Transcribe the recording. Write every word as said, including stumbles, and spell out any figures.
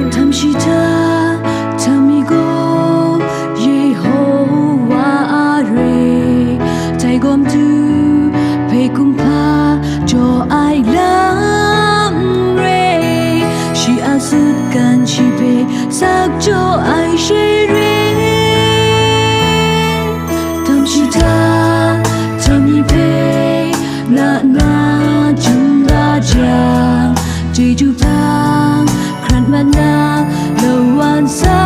Htam shi hta, htam mi gaw, Yehowa a re, dai gawm du hpe kumhpa jaw ai lam re, shi a sutgan shi hpe sak jaw ai she re. Htam shi hta, htam mi hpe, na na jum da jang, chyeju hpang hkrat mat na, lawan sa